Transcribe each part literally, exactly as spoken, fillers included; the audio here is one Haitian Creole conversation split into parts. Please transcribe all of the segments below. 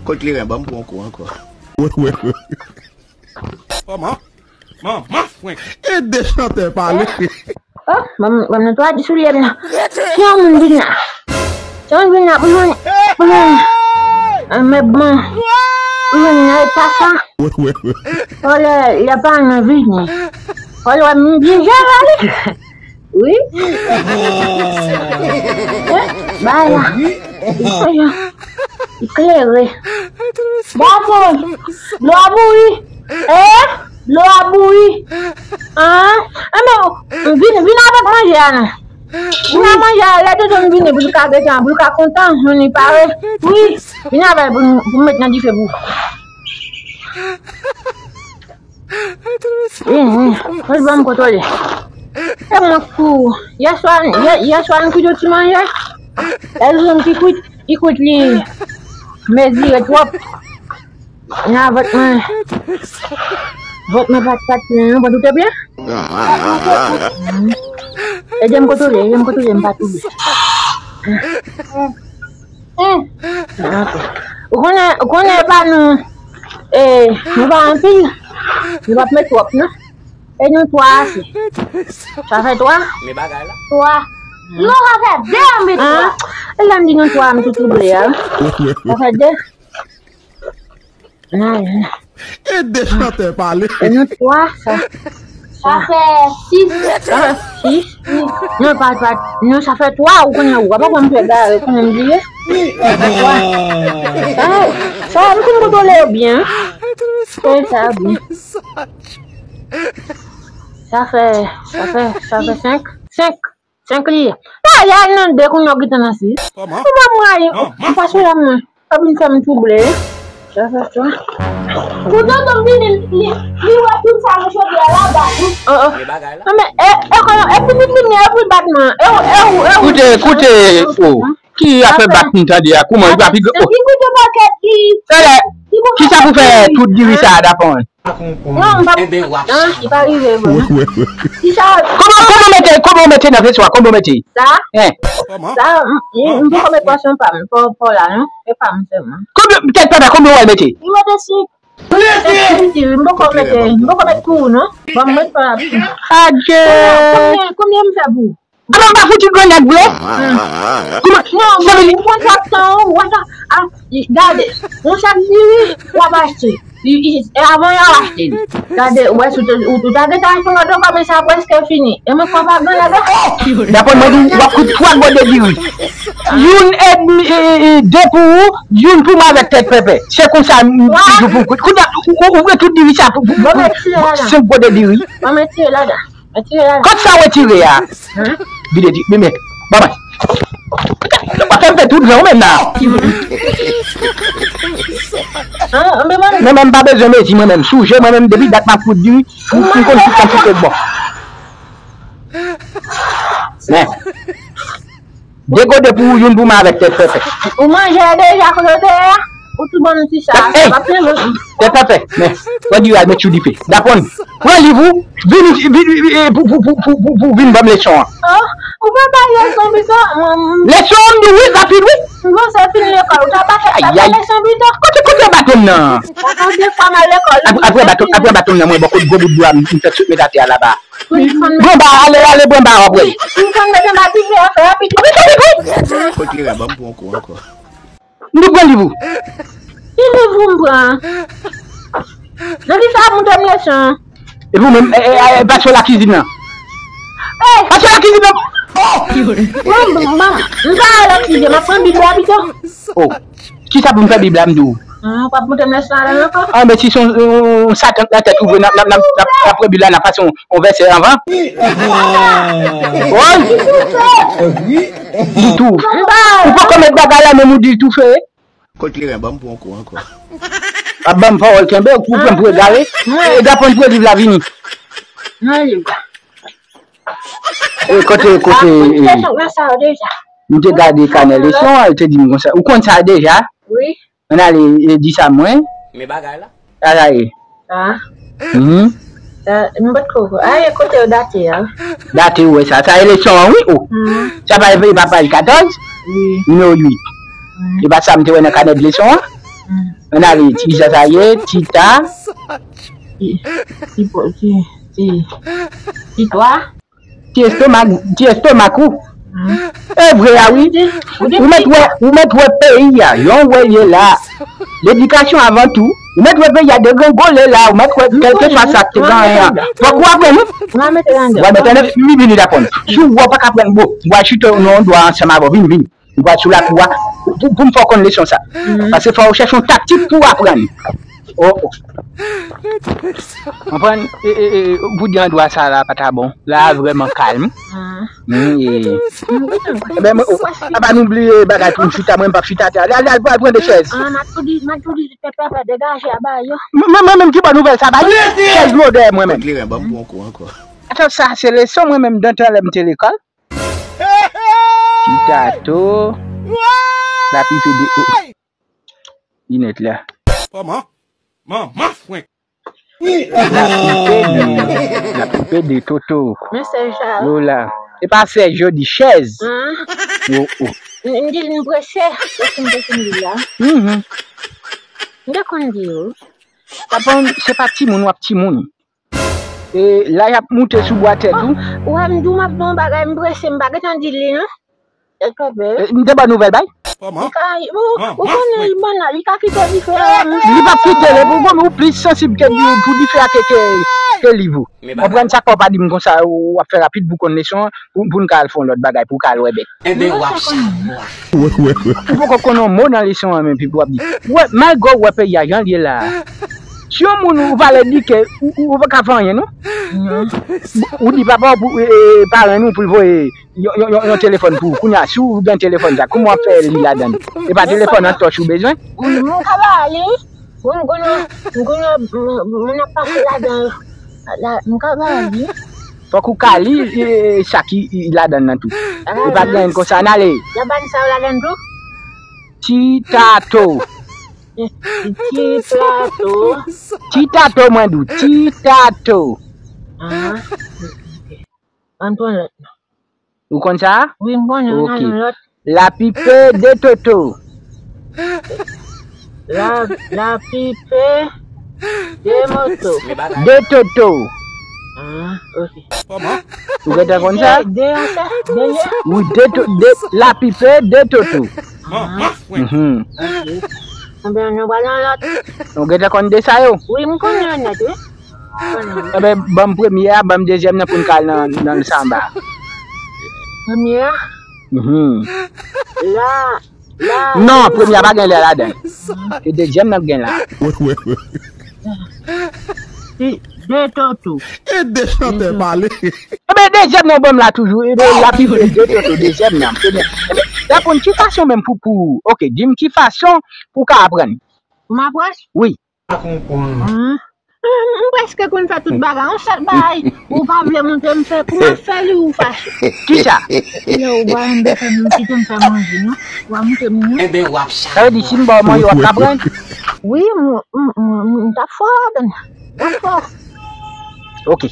Kot kleren, ban m pran yon kou ankò. Kòman? Manman frenk. Ede chantè pale. Oh, ban m, ban m netwaye ti soulye m nan. Si yon moun vin la. Si yon moun vin la, pou jwenn, pou jwenn, eh, mèb mwen. Pou jwenn nan eta sa. Oh, lè, lè pa nan vini. Oh, lè, m byen jere li. Wi. Eh, bay la. Li fè jan. Li klere. Dakò. Dlo a bouyi. Eh? Dlo a bouyi. Ah? Enben, vin, vin avèk manje a non. Vin ak manje a, lè tonton m vini, pou l ka gentan, pou l ka kontan, jwenn li pare. Wi. Vin avè l pou, pou m met nan dife pou ou. Wi, wi. Fòk ban m kontwole. E mwen k pou. Yèswa, yè, yèswa m kwit yon ti manje. E jwenn ki kwit, ki kwit li mezire twòp. Nan vant mwen. Vant mwen pa t, pa t plen non, pa doute byen. Ede m kontwole, ede m kontwole, m pa twoube. Ou konnen, ou konnen e pa nou, e, nou pa anpil, nou p ap met twòp non. E nou twa ase. Sa fè twa? Men bagay la. Twa. Non, sa fè de ann met twa. E lè m di nou twa, m tou twouble a. Sa fè de. Ede chantè pale. E nou twa, sa. Sa fè sis. Sa fè sis. Non, pa, pa, non, sa fè twa, ou konnen, ou pa konn fè gare, konnen m bliye. Sa fè twa. Sa, sa, m konn kontwole yo byen. Fè sa byen. Sa fè, sa fè, sa fè senk. Senk. Senk li ye. Ay, ay, nan de kounye a w gentan nan sis. Kòman? Ou pa mwen, ou pa sou la mwen. Pa vin fè m twouble. Sa fè sa. Pou tonton m vini, li, li wè tout sa nan chodyè a, l ap bat wi. Oh, oh. Men bagay la. Non, men, e, e, konnen, e pitit li m ye, e pou l bat mwen. E, e, e, e. Koute, koute, oh. Ki afè bat m tande a? Kouman? Li pa pi gwo? Li koute pakèt ki. Tande, kisa pou fè tout diri sa a, Dapon? Non, m p ap. Enben, w ap non, li pa rive vre. Kisa? Kòman, kòman mete, kòman mete nan veswa? Kòman mete? Sa? Hein? Sa, m, m, m poko met pòsyon pa m, pa, pa la, non? E pa m sèlman. Kòman, tèt papa, kòman w al mete? Li mete si. M poko mete, m poko met pou ou, non? Bon, m met pa. Adje. Konbyen, konbyen m fè pou ou? Apa m pa fouti grannèg vre? Kouman? Non, sa vle di ou konn sa k tan ou, wè sa, a, gade, yon sak diri, w ap achte. I, i, e avan y ap achte li. Gade, wè, si w te, ou, ou ta gentan achte yon lòt ankò, men sa prèske fini. E mwen fò pa grannèg la. Dapon mwen di, w ap koute twa gode diri. Youn edmi, e, e, e, de pou ou, youn pou mwen avèk tèt pèpè. Se konsa, m, m, toujou pou m koute. Koute, ou, ou, ou vle tout diri sa pou, pou, pou, pou senk gode diri. Mwen retire ladan. Retire ladan. Kot sa w retire a? Hein? Vide di, men, men, babay. Ou pa fè m fè tout jan ou menm nan. Hein, men mwen. Mwen menm pa bezwen mezi mwen menm. Sou je mwen menm depi dat m ap koud diri, m, m konn tout kantite bon. Men. De gode pou ou, youn pou mwen avèk tèt pèpè. Ou manje deja kote w te ye a? Ou tou ban m ti sa. Hey! Tèt pèpè. Men, pran diri a, met sou dife. Dapon, pran liv ou, vin, vin, vin, vin, pou, pou, pou vin ban m leson an. Oh, ou pa bay leson pito? Leson an, m di wi, rapid, wi. M panse w fin lekòl, ou ta pa fè, pa fè leson pito? Kote, kote baton m nan? Sa fè de fwa m al lekòl. Apre, apre baton, apre baton m nan, mwen bò kot gwo bout bwa, m, m fè sot met atè a laba. Brenba, ale, ale, brenba, w ap wè. M konn mete m abitye a fè rapid. Vite, vite, vite. Kot kleren, ban m pran yon kou ankò. M te pran liv ou. Ki liv ou m pran? Nan ki sa ap montre m leson an? Epi ou menm, e, e, e, pase w lakizin nan. Pase w lakizin nan. Mwen, m, m, m pa al lakizin, m ap pran Bib la pito. Oh. Kisa pou m fè Bib la, m di w? Ah, w ap montre m leson an ankò? Ah, men si se yon, yon, yon satan nan tèt ou vre, n ap, n ap, n ap, n ap, n ap pran Bib la, n ap pase yon, yon vèsè anvan. Woy! Li toufe. Ou poko met bagay la, menm ou di li toufe. Kot kleren, ban m pran yon kou ankò. Ap ban m pawòl kenbe, ou pran pou egare. E Dapon pou liv la vini. Mwen li. E kote, kote, e, m te gade kanè leson an, li te di m konsa. Ou konn sa deja? Wi. Ann ale, e, di sa mwen. Men bagay la. Sa sa ye? Sa? Mhm. Sa, m pa t ko. A, e kote yo date a? Date, ou wè sa. Sa e leson an, wi, o. Mhm. Sa pa e pa paj katòz? Wi. Nimewo uit. Wi. E pa sa m te wè nan kanè de leson an? Mhm. Ann ale, ti kisa sa ye? Tita. Ti, ti, ti, ti, ti twa. Ti estomak, ti estomak ou. E vre a wi. Ou mèt wè, ou mèt wè peyi a, jan w wè l ye la. Ledikasyon avan tou. Ou mèt wè peyi a degrengole la, ou mèt wè kèlkeswa sa k te genyen an. Fòk ou aprann wi. W a mete anndan. W a mete anndan, vini, vini aprann. Si w wè w pa ka aprann, bon, w a chita nan yon dwa ansanm avè w, vini, vini. M pral sou lakou a pou, pou, pou m fè w konn leson sa. Paske fò w chèche yon taktik pou w aprann. Oh, oh. Konprann? E, e, e, bout de andwa sa la pa ta bon. La a vrèman kalm. Mm, e. Ebyen, mwen, oh, a pa nou bliye bagay pou m chita, mwen m p ap chita atè. Al, al, al, al pran de chèz. Ah, m a tou di, m a tou di, pèpè, degaje a ba yo. Mwen, mwen, mwen menm ki bon nouvèl sa ba yo? Chèz lodè mwen menm. Kleren, ban m pran kou ankò. Atò, sa se leson mwen menm, dan tan lè m te lekòl. Ti tato. L ap rive de, oh. Linèt la. Kòman? Manman frenk. L ap rive de, l ap rive de toto. Men sèj sa. Lola. Se pa sèj, yo di chèz. An? Oh, oh. M, m di l m prese. Se sa m te fin di la. Mhm. M te konn di yo. Aprann, se pa timoun w ap timoun. E la y ap moute sou bwa tèt ou. Ou wè m di w m ap di w yon bagay, m prese, m pa gentan di li non. Tèt pèpè. E, m te ba w nouvèl bay? Li ka, ou, ou konnen li banal, li ka kite dife a. Li p ap kite l, epi ou konn ou plis sansib ke di, pou dife a ke, ke, ke liv ou. Konprann sa k fè w pa di m konsa, w ap fè rapid pou konn leson an, pou, pou n ka al fè yon lòt bagay, pou w ka al wè bèt. Enben, w ap sa. Ou poko konn yon mo nan leson an, men epi w ap di. Wè, malgre w wè peyi a jan l ye la a. Si yon moun ou pale di ke ou, ou, ou pa ka fè anyen, non? Ou di papa w pou, e, e, paran nou pou l voye yon, yon, yon, yon telefòn pou ou. Kounye a, si w gen telefòn sa, kòman w ap fè li ladan l? E pa telefòn an tòch ou bezwen? Wi, m ka ba li. Bon, m konn, m konn, m, m, moun ap pase ladan yo. La, m ka ba li. Fòk ou ka li, e, sa ki, e, ladan nan tou. E pa gen kòsa, n ale. Y ap ba n sa yo ladan tou? Ti tato. Ti tato. Ti tato, mwen di w. Ti tato. Ah, ok, ok. Ann pran lòt non. Ou konn sa a? Wi, m konnen, ann al yon lòt. Lapipe de toto. La, lapipe de moto. De toto. Ah, ok. Ou gentan konn sa? De, de, de, de. Wi, de to, de, lapipe de toto. Ah. Mhm. Ok. Anben, nou pral nan lòt. Ou gentan konn de sa yo? Wi, m konnen yo nèt, wi. Enben, ban m premye a, ban m dezyèm nan pou n ka al nan, nan sanba. Premye a? Mhm. La, la. Non, premye a pa gen lè ladan l. Se dezyèm nan k gen la. Wi, wi, wi. Si, de toto. E de chantè pale. Enben, dezyèm nan ban m la toujou. Enben, lapipe de toto, dezyèm nan. Premye. Enben, reponn ki fason menm pou, pou, ok, di m ki fason pou w ka aprann. Pou m aprann? Wi. Pa konprann. Ah. M, m prèske konn fè tout bagay. Yon sèl bagay, ou pa vle montre m fè. Kouman fè li ou fache? Kisa? Lè ou ba m fè m, kite m fè manje, non? Ou a montre m, non? Enben, w ap sa. Sa vle di, si m ba w manje, w ap ka pran? Wi, m, m, m, m t ap fò ladan. M t ap fò. Ok.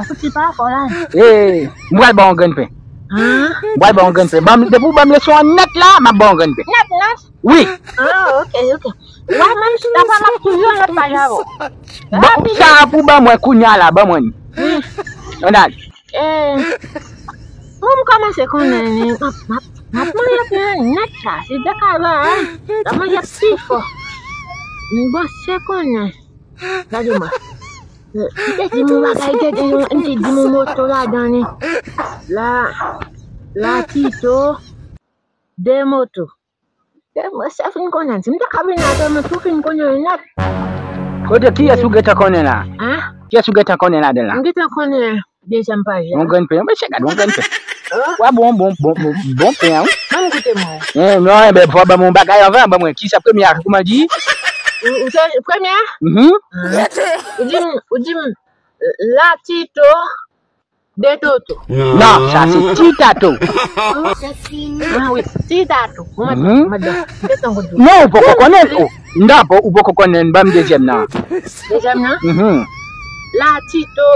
Fouti pa fò la. Eh, m pral ba w yon grenn pen. Ah. M pral ba w yon grenn pen. Ban m, depi w ban m leson an nèt la, m ap ba w yon grenn pen. Nèt, nèt? Wi. Ah, ok, ok. Wa, menm si ta pa m ap touye yon lòt paj avè w. Bon, sa a pou ban mwen kounye a la, ban mwen li. Wi. Ann al. Eh, pou m kòmanse konnen li, m ap, m ap, m ap manje pen an nèt la. Si te ka ba, hein, m ap manje pi fò. M panse konnen. Gade mwen. M te di m yon bagay, te di yon, m te di m yon moto ladan li. La, la Tito, de moto. Mwen sa fin konnen. Si m te ka vin la, mwen tou fin konnen nèt. Kote kiyès ou gentan konnen la? Hein? Kiyès ou gentan konnen ladan la? M gentan konnen dezyèm paj la. Yon grenn pen. Mesye, gade yon grenn pen. Hein? Wa bon, bon, bon, bon, bon pen, wi. Ban m goute mwen. Eh, non, enben, fò ban m yon bagay anvan, ban mwen. Kisa premye a, kòman di? Ou, ou te, premye a? Mhm. Hein? Ou di m, ou di m, la Tito, de toto. Non, sa se ti tato. Ah wi, ti tato. Mwen, mhm, mwen, mwen, mwen, non, ou poko konnen l. Oh, non, ou poko konnen l. Ban m dezyèm nan. Dezyèm nan? Mhm. La Tito,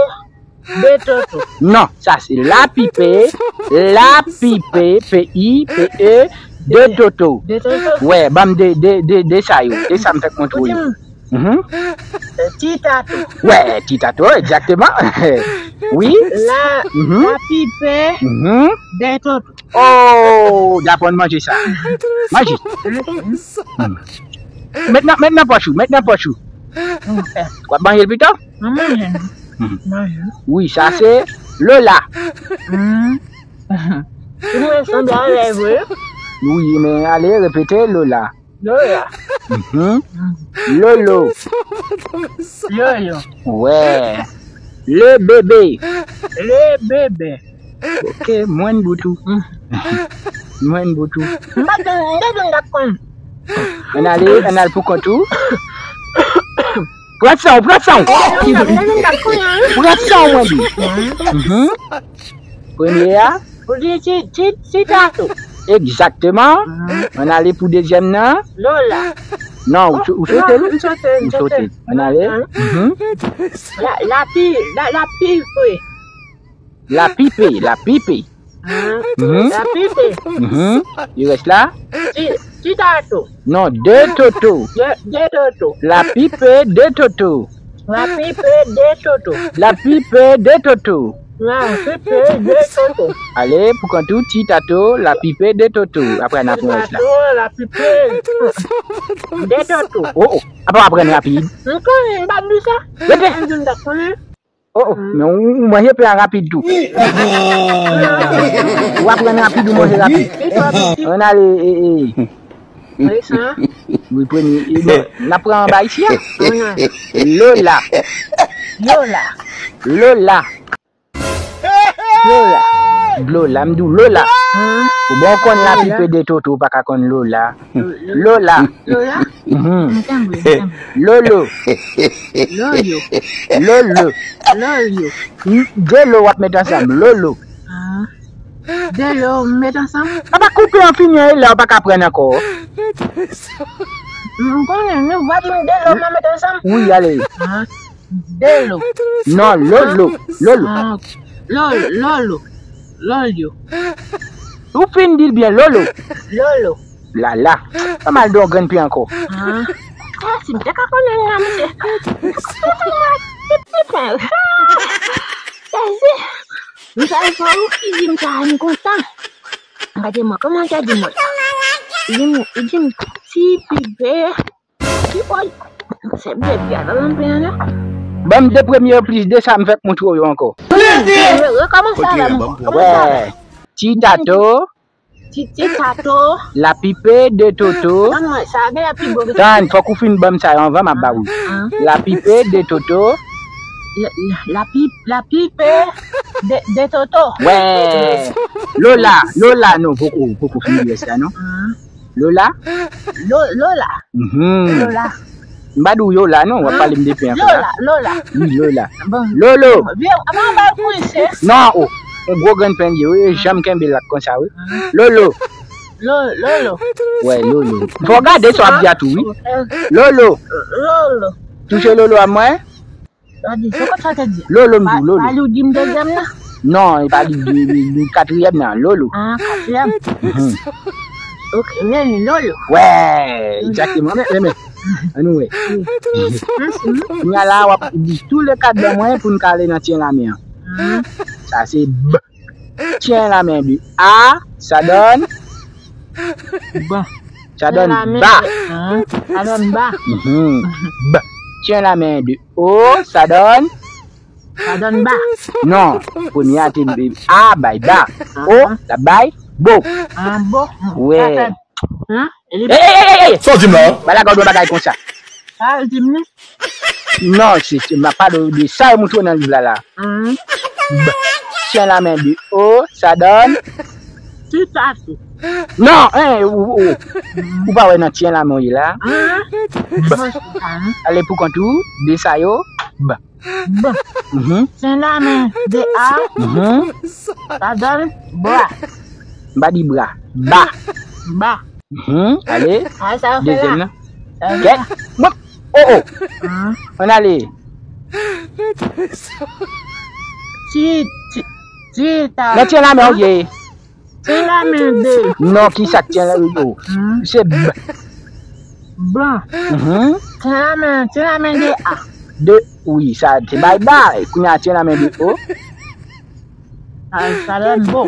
de toto. Non, sa se lapipe, lapipe, P I P E, De toto. De toto. Wè, ban m de, de, de, de sa yo. De sa m fèk montre yo. Mhm. Ti tato. Wè, ti tato, egzakteman. Wi. La, mhm, la pipe, mhm, de toto. Oh, dapon manje sa. Manje. Mhm. Met nan, met nan pòch ou, met nan pòch ou. W ap manje l pito? Mwen manje. Mhm. Manje. Wi, sa se Lola. Mhm. Ou mwen sanble avè vre. Wi, men ale repete Lola. Lola. Mhm. Lolo. Lolo. Wè. Le bébé. Le bébé. Ok, mwen bout ou. Mwen bout ou. M pa konn, m te di m t ap konn. Ann ale, ann al pou kont ou. Pran san w, pran san w. M te di m t ap konn, hein. Pran san w, mwen di. Mhm. Premye a? Ou di ti, ti, ti tato. Egzakteman. Mhm. Ann ale pou dezyèm nan. Lola. Non, ou, ou sote l? M sote, m sote. Ann ale. Mhm. La, la pi, la, la pipe. La pipe, la pipe. Mhm. La pipe. Mhm. Li rès la? Ti, ti tato. Non, de toto. De, de toto. La pipe de toto. La pipe de toto. La pipe de toto. La pipe de toto. Ale, pou kont ou, ti tato, la pipe de toto. Apre, n ap pran rès la. Ti tato, la pipe de toto. Oh, oh. Apa w aprann rapid? M konnen, m pa di sa. Rete. M di m t ap konnen. Oh, oh, men ou, ou manje pen an rapid tou. Ou aprann rapid, ou manje rapid. Ann ale, e, e. Wi, premye. E, bon, n ap pran anba isi a. Lola. Lola. Lola. Lola. Lola, m di w Lola. Ou bon konn la pipe de toto, ou pa ka konn Lola. Lola. Lola? Mhm. M tann, m tann. Lolo. Lolo. Lolo. Lolo. De lo w ap met ansanm. Lolo. Ah. De lo m met ansanm? Apa koupe an fini an e la w pa ka pran ankò. M konnen, nou va di m de lo m met ansanm? Wi, ale. Ah. De lo. Non, Lolo. Lolo. Ah, ok. Lolo, Lolo. Lolo. Ou fin di l byen, Lolo. Lolo. Lala. Pa mal de yon grenn pen ankò. Ah. Ah, si m te ka konnen la, mesye. Ti, ti pen. Sezi. M sa fè ou ki di m sa, m kontan. Gade mwen, kòman te di mwen? Li di m, li di m, ti pipe. Ti pòl. Se bebe a nan pen an la. Ban m de premye yo plis de sa m fèk montre w yo ankò. Re-, rekòmanse avè m ankò. Wè. Ti tato. Ti, ti tato. La pipe de toto. Ban mwen sa, gen la pi gwo. Tann, fòk ou fin ban m sa yo anvan m ap ba ou. Ah. La pipe de toto. La, la, la pi-, la pipe de, de toto. Wè. Lola, Lola, non, poko, poko fini rès la, non. Ah. Lola? Lo-, Lola. Mhm. Lola. M pa di w Yola, non, w ap pale m de pen an fè la. Lola, Lola. Wi, Lola. Bon. Lolo. Vye, avan w ba l kouri, se. Non, oh. Yon gwo grenn pen l ye, wi, e janm kenbe l la konsa, wi. Lolo. Lo-, Lolo. Wè, Lolo. Fò w gade sa w ap di a tou, wi. Lolo. Lolo. Touche Lolo a mwen. Sa di, se konsa te di. Lolo, m di w, Lolo. Pa li w di m dezyèm nan? Non, e pa li di, di, di katriyèm nan, Lolo. Ah, katriyèm. Mhm. Ok, men li Lolo. Wè, egzakteman, men, men, men. Ann nou wè. Kounye a la, w ap di tou le kat ban mwen pou n ka ale nan tyen lamen an. Mhm. Sa se B. Tyen lamen de A, sa donn. Bon. Sa donn ba. Sa donn ba. Mhm. B. Tyen lamen de O, sa donn. Sa donn ba. Non, premye a te A bay ba. O, l ap bay bo. Ah, bo. Wè. Hein? Ey, ey, ey, ey! Sa w di m la? Ba la gòd yon bagay konsa. Sa l di m li? Non, se, se, m ap pale w de sa yo montre w nan liv la, la. Mhm. B. Tyen lamen de O, sa donn? Ti tato. Non, hein, ou, ou, ou pa wè nan tyen lamen w ye la? Mhm. B. Ale pou kont ou, de sa yo, B. B. Mhm. Tyen lamen de A. Mhm. Sa donn bra. M pa di bra. Ba. Ba. Mhm. Ale. Dezyèm nan. Kèt. Bon. Oh, oh. Ah. Ann ale. Ti, ti, ti ta. Nan tyen lamen w ye. Tyen lamen de. Non, ki sa k tyen lamen yo? Hmm. Se b. Bon. Mhm. Tyen lamen, tyen lamen de a. De, wi, sa se bay bay. Kounye a tyen lamen de o. Sa, sa donn bo.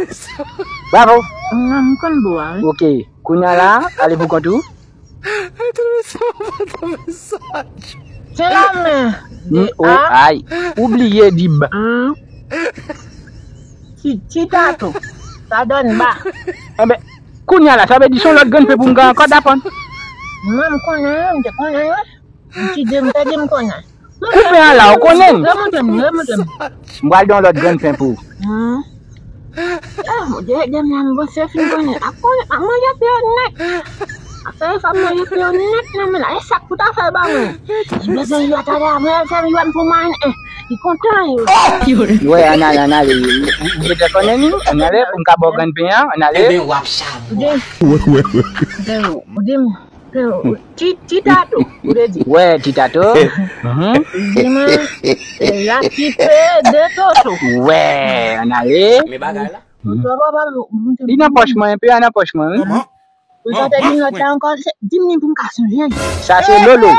Bravo. Non, m konn bo a, wi. Ok. Kounye a la, ale pou kont ou. Tyen lamen de a. Ay. Ou bliye di b. Hmm. Ti, ti tato. Sa donn ba. Enben, kounye a la, sa vle di se yon lòt grenn pen pou m gen ankò, Dapòn. Mwen, m konnen, m te konnen, wi. M ti de, m te di m konnen. Koupe an la, ou konnen. Remonte m, remonte m. M pral gen yon lòt grenn pen pou ou. Hmm. Ah, Bondye ede m la, m panse fin konnen. Ap konnen, ap manje pen yo nèt. Ap fè efò manje pen yo nèt nan men la. E sa k pou ta fè ba mwen. Li bezwen jwe atade avè l, fè l jwenn pou mwen. Li kontan yo. Wè, ann ale, ann ale. Ou gentan konnen ni? Ann ale, pou m ka ba w grenn pen an, ann ale. Ebyen, w ap chavwa. Ou di m, ou di m, ti, ti tato, ou te di. Wè, ti tato. Mhm. Di mwen, la ki pe de toto. Wè, ann ale. Men bagay la. Li nan pòch mwen, pen an nan pòch mwen, wi. Ou sa te di m lòt la ankò, se, di m li pou m ka sonje. Sa se Lolo.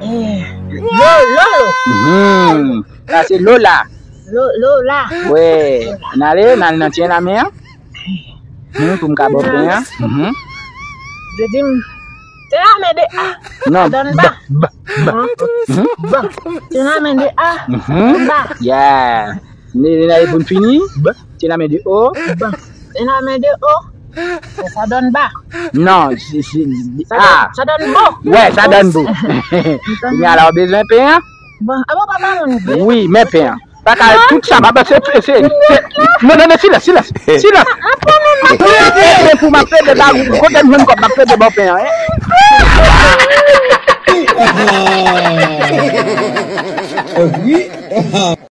Eh, Lo-, Lolo. Mhm. Sa se Lola. Lo-, Lola. Wè. N ale, n al nan tyen lamen an. Mhm, pou m ka ba w pen an. Mhm. Yo di m, tyen lamen de a. Non, sa donn ba. B, b, b. Mhm. Ba. Tyen lamen de a. Mhm. Ba. Yeah. N, n ale pou n fini. B. Tyen lamen de o. Ba. Tyen lamen de o. Sa donn ba. Non, si, si, sa donn, ah, sa donn bo. Wè, sa donn bo. Kounye a la, ou bezwen pen an? Bon, a bon, papa, moun vle. Wi, men pen an. Pa ka tout sa, papa, se, se, se, non, non, non, silans, silans, silans. M ap plede, m ap plede, ba, kote m jwenn kòb, m ap plede ba w pen an, hein? Wi.